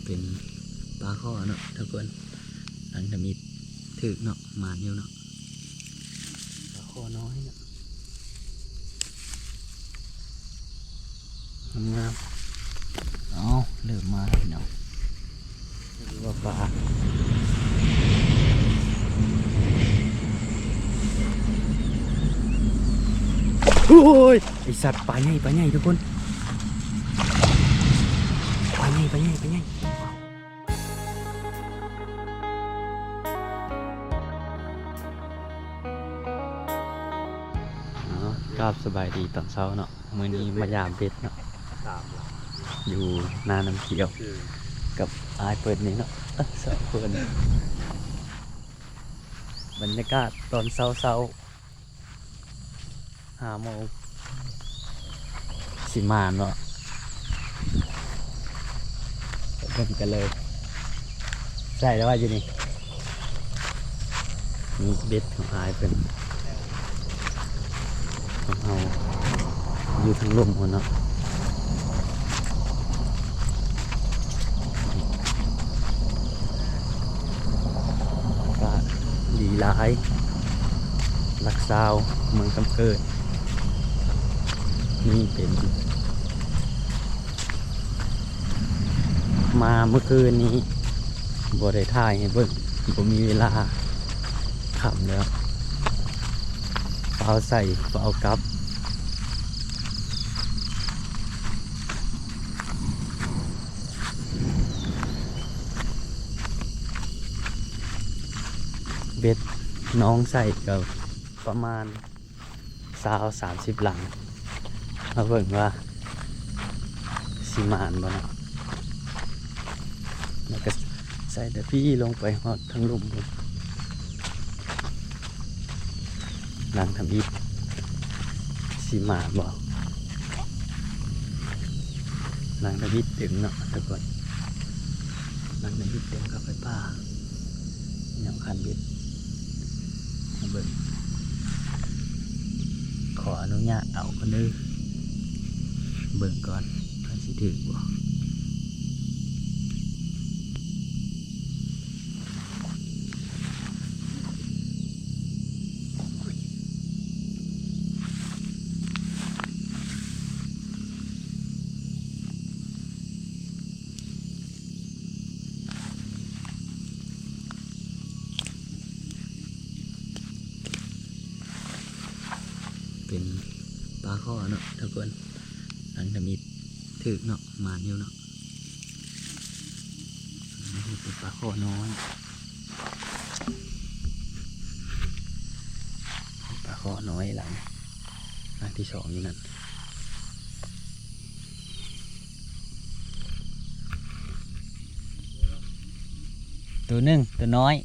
ເປັນປາຄໍ່ເນາະທຸກຄົນ, ຫຼັງທຳອິດຖືກເນາະ, ໝານຢູ່ເນາະ, ປາຄໍ່ນ້ອຍເນາະ, ງາມໆ. ເອົາ ເລີ່ມມາແລ້ວພີ່ນ້ອງ. ຫຼືວ່າປາ ໂອ້ຍ ໄອ້ສັດ ປາໃຫຍ່ ປາໃຫຍ່ທຸກຄົນ ປາໃຫຍ່ ປາໃຫຍ່ ປາໃຫຍ່. ເນາະ ກາບສະບາຍດີຕອນເຊົ້າເນາະ. ມື້ນີ້ມາຢາມເບັດເນາະ ຢູ່ນານ້ຳຂຽວ ກັບອ້າຍເພິ່ນນີ້ເນາະ ສອງຄົນ. ບັນຍາກາດຕອນເຊົ້າໆ ຫ້າໂມງ ຊິໝານບໍ່ ເບິ່ງກັນເລີຍ. ໃສ່ແລ້ວວ່າຢູ່ນີ້ ນີ້ເບັດຂອງອ້າຍເພິ່ນ ຂອງເຮົາຢູ່ທາງລຸ່ມພຸ້ນເນາະ. ອາກາດດີຫຼາຍ ຫຼັກຊາວ ເມືອງຄຳເກີດ. ນີ້ເປັນ ມາມື້ຄືນນີ້ບໍ່ໄດ້ຖ່າຍໃຫ້ເບິ່ງ ບໍ່ມີເວລາ ຄ່ຳແລ້ວ ຟ້າວໃສ່ຟ້າວກັບ. ເບັດນ້ອງໃສ່ກໍປະມານ ຊາວ ສາມສິບຫຼັງ ມາເບິ່ງວ່າຊິໝານບໍ່ເນາະ. ແລ້ວກໍໃສ່ແຕ່ພີ້ລົງໄປຮອດທາງລຸ່ມພຸ້ນ. ຫຼັງທຳອິດຊິໝານບໍ່? ຫຼັງທຳອິດເຕັມເນາະທຸກຄົນ, ຫຼັງທຳອິດເຕັມເຂົ້າໄປປ່າ. ເນາະ ຄັນເບັດ ມາເບິ່ງ ຂໍອະນຸຍາດເອົາກ່ອນເດີ ເບິ່ງກ່ອນວ່າຊິຖືກບໍ່. ເປັນປາຄໍ່ເນາະທຸກຄົນ, ຫຼັງທຳອິດຖືກເນາະ, ໝານຢູ່ເນາະ. ເປັນປາຄໍ່ນ້ອຍ, ປາຄໍ່ນ້ອຍຫຼັງ ຫຼັງທີສອງຢູ່ນັ້ນ. ໂຕໜຶ່ງ ໂຕນ້ອຍ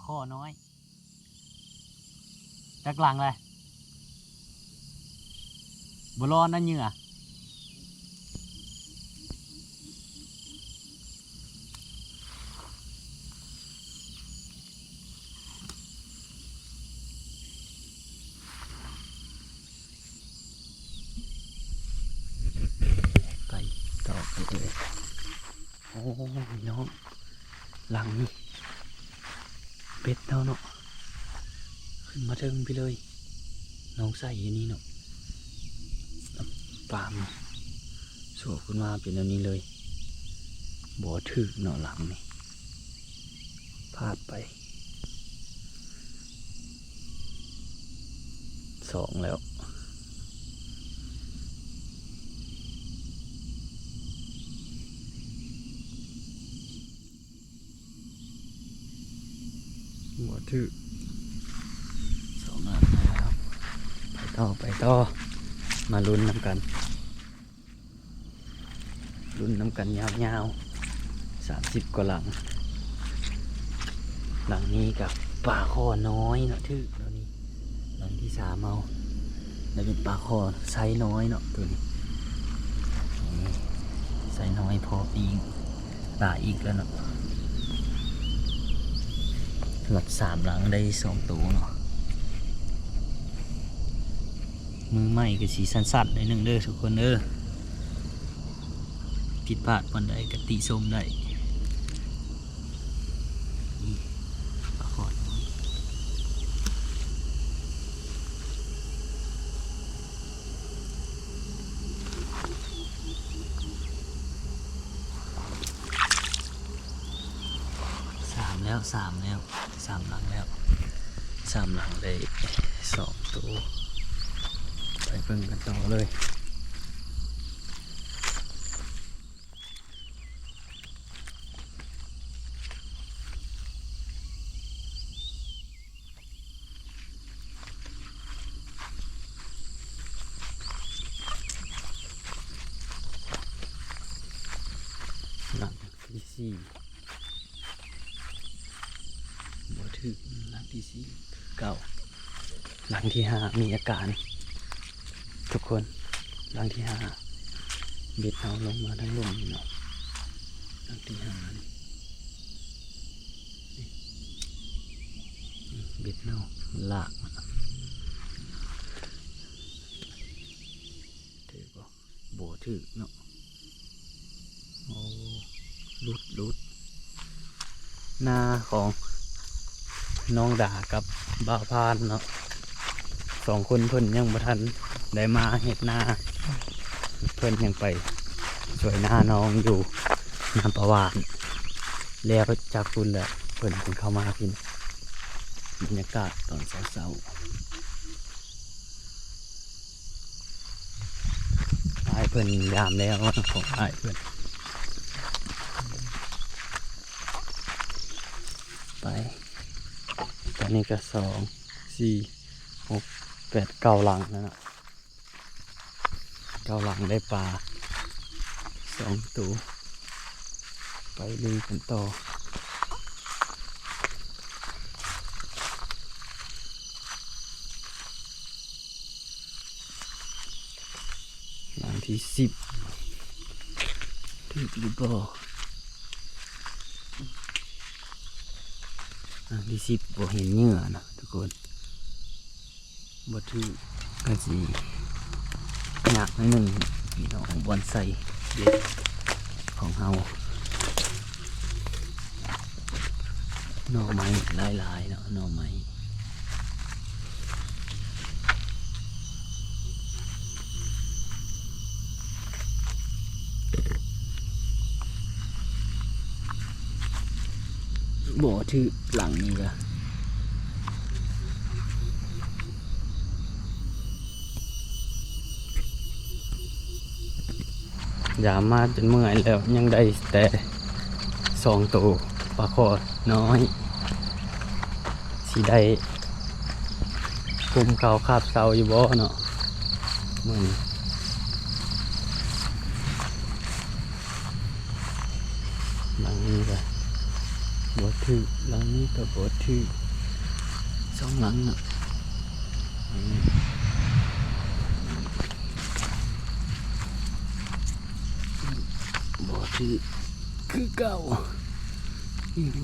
ຄໍ່ນ້ອຍ. ຈັກຫຼັງແຫຼະ ບໍ່ລອນນະເຫຍື່ອ. ໄປຕໍ່ໄປເລີຍ. ໂອ້ຍ ນ້ອງ ຫຼັງນີ້ເບັດເຮົາເນາະ ຂຶ້ນມາເທິງພີ້ເລີຍ. ນ້ອງໃສ່ຢູ່ນີ້ເນາະ, ປາມສວບຂຶ້ນມາເປັນແນວນີ້ເລີຍ. ບໍ່ຖືກເນາະ ຫຼັງນີ້ ພາດໄປ. ສອງແລ້ວ ບໍ່ຖືກ. ສອງອັນແລ້ວ ໄປຕໍ່ ໄປຕໍ່ ມາລຸ້ນນຳກັນ. ລຸ້ນນຳກັນຍາວໆ ສາມສິບກວ່າຫຼັງ. ຫຼັງນີ້ກໍປາຄໍ່ນ້ອຍເນາະ ຖືກແລ້ວນີ້. ຫຼັງທີສາມເຮົາໄດ້ເປັນປາຄໍ່ໄຊນ້ອຍເນາະ ໂຕນີ້ ນີ້ ໄຊນ້ອຍພໍປີ້ງປາອີກແລ້ວເນາະ. ລັດສາມຫຼັງໄດ້ສອງໂຕເນາະ. ມືໃໝ່ກໍຊິສັ່ນໆໜ້ອຍໜຶ່ງເດີທຸກຄົນເດີ ຜິດພາດບ່ອນໃດກໍຕິຊົມໄດ້. ນີ້ ປາຄອນ ສາມແລ້ວ ສາມແລ້ວ ສາມຫຼັງແລ້ວ ສາມຫຼັງໄດ້ສອງໂຕ. ໄປເບິ່ງກັນຕໍ່ເລີຍ. ຫຼັງທີສີ່ ບໍ່ຖືກ. ຫຼັງທີສີ່ຄືເກົ່າ. ຫຼັງທີຫ້າມີອາການທຸກຄົນ. ຫຼັງທີຫ້າ ເບັດເຮົາລົງມາທາງລຸ່ມນີ້ເນາະ. ຫຼັງທີຫ້ານີ້ ເບັດເຮົາມັນລາກ ຖືກບໍ່? ບໍ່ຖືກເນາະ. ໂອ້ ຫຼຸດ ຫຼຸດ. ນາຂອງນ້ອງດາກັບບ່າວພານເນາະ ສອງຄົນເພິ່ນຍັງບໍ່ທັນໄດ້ມາເຮັດນາ ເພິ່ນຍັງໄປຊ່ວຍນານ້ອງຢູ່ນາປາຫວານ ແລ້ວຈາກພຸ້ນແຫຼະເພິ່ນຈຶ່ງເຂົ້າມາພີ້. ບັນຍາກາດຕອນເຊົ້າໆ ອ້າຍເພິ່ນຍາມແລ້ວ ຂອງອ້າຍເພິ່ນ. ໄປ ຕອນນີ້ກໍສອງ ສີ່ ຫົກ ແປດ ເກົ້າຫຼັງແລ້ວເນາະ. ເກົ້າຫຼັງໄດ້ປາສອງໂຕ. ໄປລຸຍກັນຕໍ່. ຫຼັງທີສິບ ຖືກຫຼືບໍ່? ຫຼັງທີສິບບໍ່ເຫັນເຫຍື່ອນະທຸກຄົນ. ບໍ່ຖືກ ກໍຊິຍາກໜ້ອຍໜຶ່ງພີ່ນ້ອງ ບ່ອນໃສ່ເບັດຂອງເຮົາ. ໜໍ່ໄມ້ຫຼາຍໆເນາະ ໜໍ່ໄມ້. ບໍ່ຖືກຫຼັງນີ້ກະ ຢາມມາຈົນເມື່ອຍແລ້ວ ຍັງໄດ້ແຕ່ສອງໂຕ ປາຄໍນ້ອຍ. ຊິໄດ້ຄຸມເຂົ້າຄາບເຊົ້າຢູ່ບໍ່ເນາະມື້ນີ້? ຫຼັງນີ້ກະບໍ່ຖືກ ຫຼັງນີ້ກະບໍ່ຖືກ ສອງຫຼັງເນາະ. ບໍ່ຖືກຄືເກົ່າ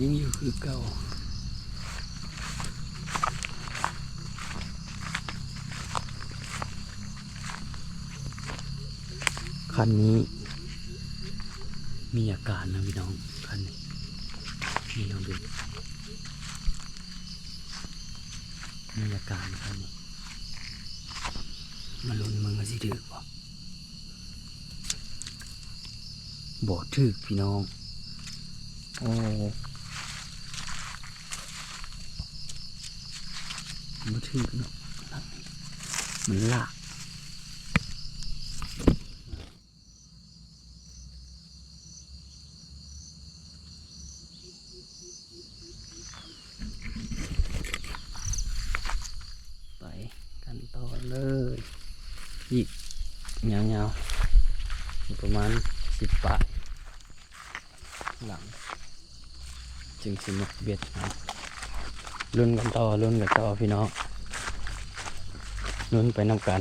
ຍັງຢູ່ຄືເກົ່າ. ຄັນນີ້ມີອາການນະພີ່ນ້ອງ ຄັນນີ້ ນີ້ນ້ອງເບັດ ມີອາການຄັນນີ້. ມາລຸ້ນເບິ່ງວ່າຊິຖືກບໍ່? ບໍ່ຖືກພີ່ນ້ອງ. ໂອ້ ບໍ່ຖືກເນາະ ມັນລາກ. ໄປກັນຕໍ່ເລີຍ ອີກຍາວໆ ປະມານສິບປາຍຫຼັງ ຈຶ່ງຊິໝົດເບັດເຮົາ. ລຸ້ນກັນຕໍ່ ລຸ້ນກັນຕໍ່ພີ່ນ້ອງ ລຸ້ນໄປນຳກັນ.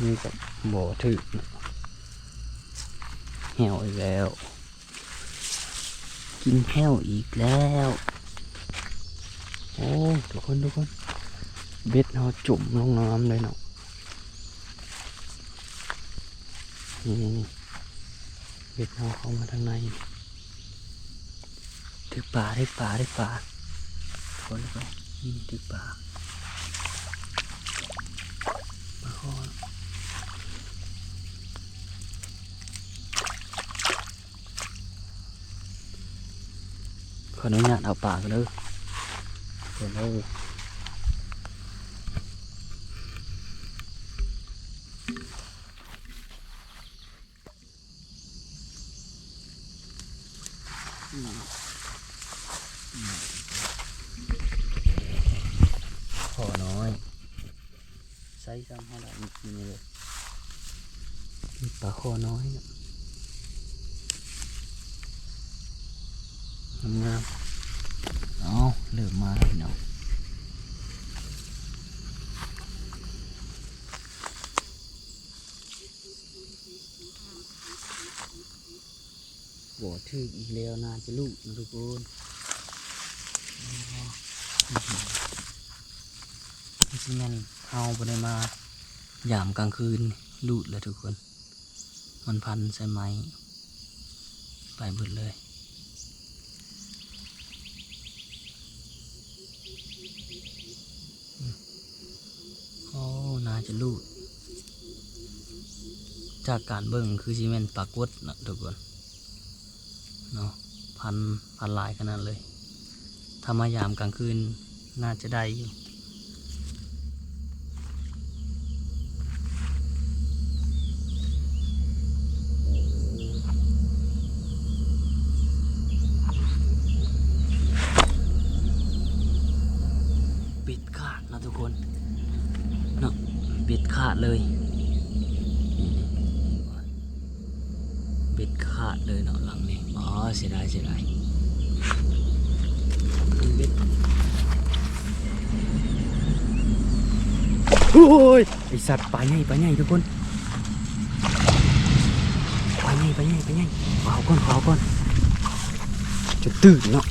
ນີ້ກໍບໍ່ຖືກເນາະ ແຫ້ວອີກແລ້ວ ກິນແຫ້ວອີກແລ້ວ. ໂອ້ ທຸກຄົນ ທຸກຄົນ ເບັດເຮົາຈົມລົງນ້ຳເລີຍເນາະ. ນີ້ໆ ເບັດເຮົາເຂົ້າມາທາງໃນ. ຖືກປາ ຖືກປາ ຖືກປາ. ຄົນໄປ ນີ້ຖືກປາ ປາຄໍ. ຂໍອະນຸຍາດເອົາປາກ່ອນເດີ ທຸກຄົນເອີຍ. ຂໍນ້ອຍ ໃສ່ຊ້ຳເຮົາໄດ້ ນີ້ເລີຍ ປາຄໍນ້ອຍ ງາມໆ. ເອົາ ເລີ່ມມາແລ້ວພີ່ນ້ອງ. ບໍ່ຖືກອີກແລ້ວ ໜ້າຈະຫຼຸດເນາະທຸກຄົນ. ອໍ ຄືຊິແມ່ນເຮົາບໍ່ໄດ້ມາຢາມກາງຄືນ ຫຼຸດແລ້ວທຸກຄົນ. ມັນພັນໃສ່ໄມ້ໄປເບິດເລີຍ. ໂອ້ ໜ້າຈະຫຼຸດ ຈາກການເບິ່ງຄືຊິແມ່ນປາກົດນະທຸກຄົນເນາະ. ພັນ ພັນຫຼາຍຂະໜາດເລີຍ. ຖ້າມາຢາມກາງຄືນໜ້າຈະໄດ້ຢູ່. ເບັດຂາດເນາະທຸກຄົນເນາະ ເບັດຂາດເລີຍ. ເບັດຂາດເລີຍເນາະຫຼັງນີ້. ອໍ ເສຍດາຍ ເສຍດາຍ ເບັດ. ໂອ້ຍ ໄອ້ສັດ ປາໃຫຍ່ ປາໃຫຍ່ທຸກຄົນ ປາໃຫຍ່ ປາໃຫຍ່ ປາໃຫຍ່. ເອົາກ່ອນ ເອົາກ່ອນ ຈົນຕື່ນເນາະ.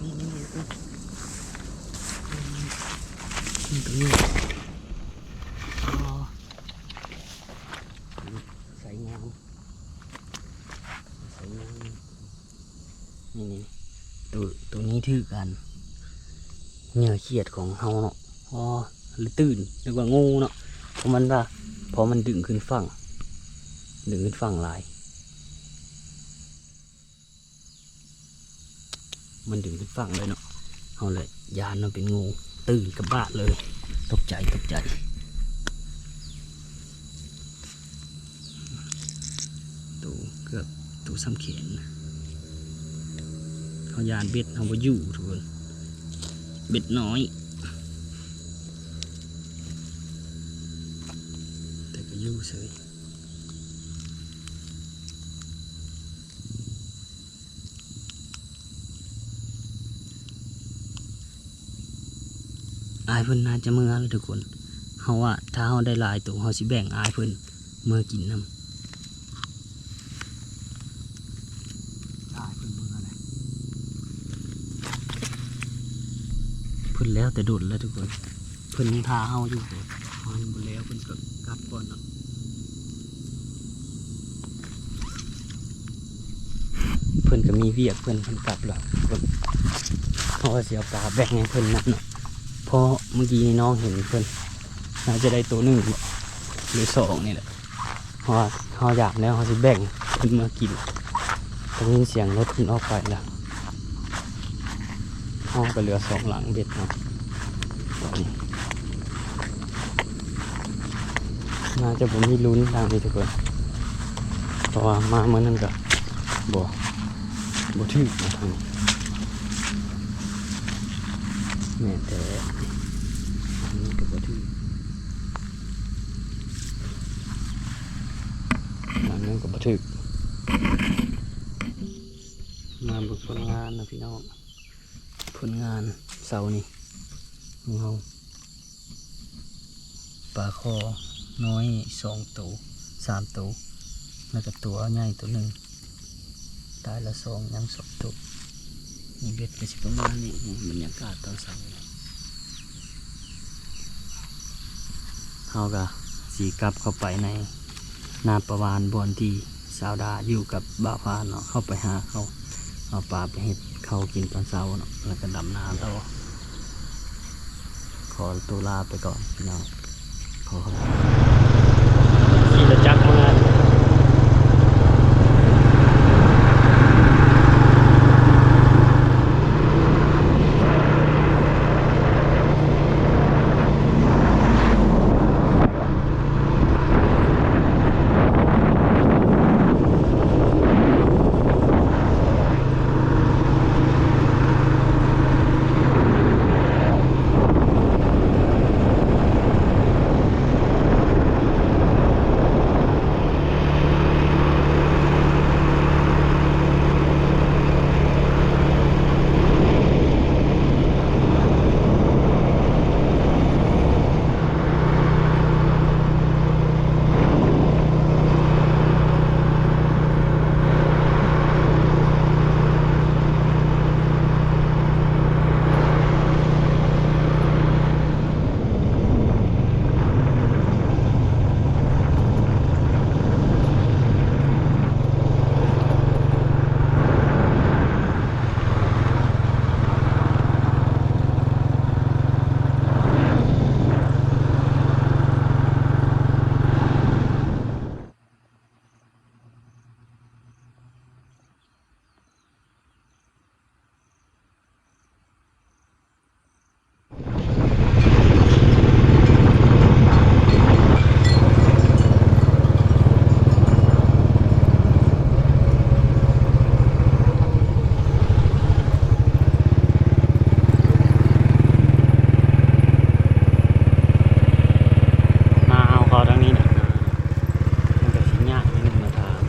ນີ້ ນີ້ ນີ້ ນີ້ ນີ້ ຕົງນີ້ ອໍ ໃສ່ງາມ ໃສ່ງາມ. ນີ້ໆ ໂຕ ໂຕນີ້ຖືກອັນ ເຫຍື່ອຂຽດຂອງເຮົາເນາະ. ອໍ ລະຕື່ນ ນຶກວ່າງູເນາະ ເພາະມັນວ່າ ເພາະມັນດຶງຂຶ້ນຝັ່ງ ດຶງຂຶ້ນຝັ່ງຫຼາຍ ມັນດຶງຂຶ້ນຝັ່ງເລີຍເນາະ. ເຮົາລະຢ້ານວ່າເປັນງູ ຕື່ນກັບບາດເລີຍ ຕົກໃຈ ຕົກໃຈ. ໂຕເກືອບໂຕສ່ຳແຂນ ເຮົາຢ້ານເບັດເຮົາບໍ່ຢູ່ທຸກຄົນ ເບັດນ້ອຍ ແຕ່ກໍຢູ່ເສີຍ. ອ້າຍເພິ່ນໜ້າຈະເມືອແລ້ວທຸກຄົນ ເຮົາວ່າຖ້າເຮົາໄດ້ຫຼາຍໂຕ ເຮົາຊິແບ່ງອ້າຍເພິ່ນເມືອກິນນຳ. ອ້າຍເພິ່ນເມືອແລ້ວ ເພິ່ນແລ້ວແຕ່ດົນແລ້ວທຸກຄົນ. ເພິ່ນຍັງຖ້າເຮົາຢູ່ ເພິ່ນບໍ່ແລ້ວ ເພິ່ນກໍກັບກ່ອນເນາະ. ເພິ່ນກໍມີວຽກເພິ່ນ ເພິ່ນກັບແລ້ວ ເພິ່ນ ເຮົາກໍຊິເອົາປາແບ່ງໃຫ້ເພິ່ນນຳເນາະ ເພາະມື້ກີ້ນີ້ນ້ອງເຫັນເພິ່ນ ໜ້າຈະໄດ້ໂຕໜຶ່ງ ຫຼື ສອງນີ້ແຫຼະ. ເພາະວ່າເຮົາຢາກແລ້ວ ເຮົາຊິແບ່ງເພິ່ນເມືອກິນ. ໄດ້ຍິນສຽງລົດເພິ່ນອອກໄປແລ້ວ ເຮົາກໍເຫຼືອສອງຫຼັງເບັດເຮົາ. ໜ້າຈະບໍ່ມີລຸ້ນທາງນີ້ທຸກຄົນ ເພາະວ່າມາມື້ນັ້ນກໍບໍ່ ບໍ່ຖືກນະ ທາງນີ້. ແມ່ນແທ້ ທາງນີ້ກໍບໍ່ຖືກ. ບໍ່ຖືກ. ມາເບິ່ງຜົນງານນະພີ່ນ້ອງ, ຜົນງານເຊົ້ານີ້ຂອງເຮົາ. ປາຄໍນ້ອຍສອງໂຕ ສາມໂຕ ແລ້ວກໍຕົວໃຫຍ່ໂຕໜຶ່ງ ຕາຍລະສອງ ຍັງສອງໂຕ. ນີ້ເບັດກໍຊິປະມານນີ້. ນີ້ບັນຍາກາດຕອນເຊົ້າ ເຮົາກໍຊິກັບເຂົ້າໄປໃນນາປະຫວານ ບ່ອນທີ່ສາວດາຢູ່ກັບບ່າວພານເນາະ, ເຂົ້າໄປຫາເຂົາ ເອົາປາໄປເຮັດເຂົ້າກິນຕອນເຊົ້າເນາະ ແລ້ວກໍດຳນາຕໍ່. ຂໍຕົວລາໄປກ່ອນພີ່ນ້ອງ, ຂໍຂອບໃຈ. ຂີ່ລົດຈັກມາ. ມາເອົາເຂົ້າທາງນີ້ນະ ມັນກໍຊິຍາກນິດໜຶ່ງນະທ່ານ.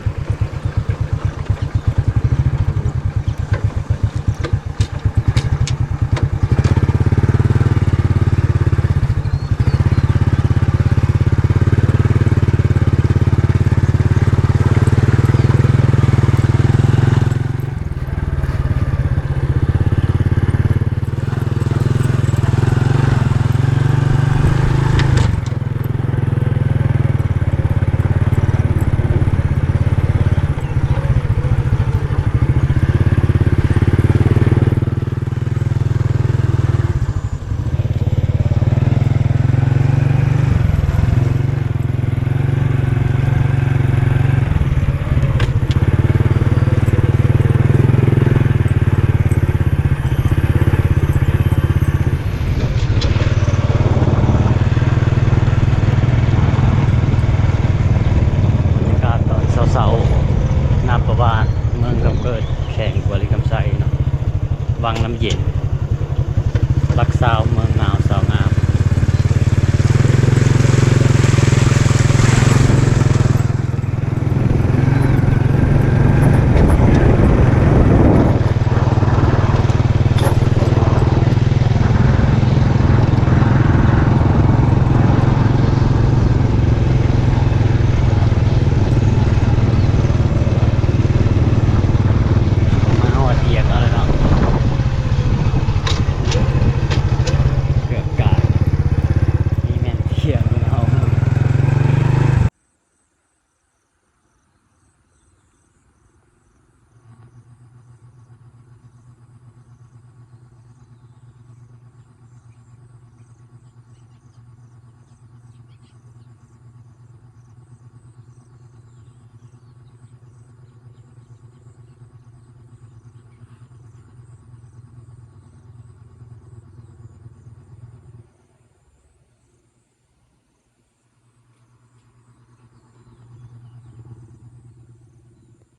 ບັນຍາກາດຕອນເຊົ້າໆ ນາປະຫວານ ເມືອງກຳເກີດ ແຂວງບໍລິຄຳໄຊເນາະ, ວັງນ້ຳເຢັນ ຫຼັກຊາວ ເມືອງນ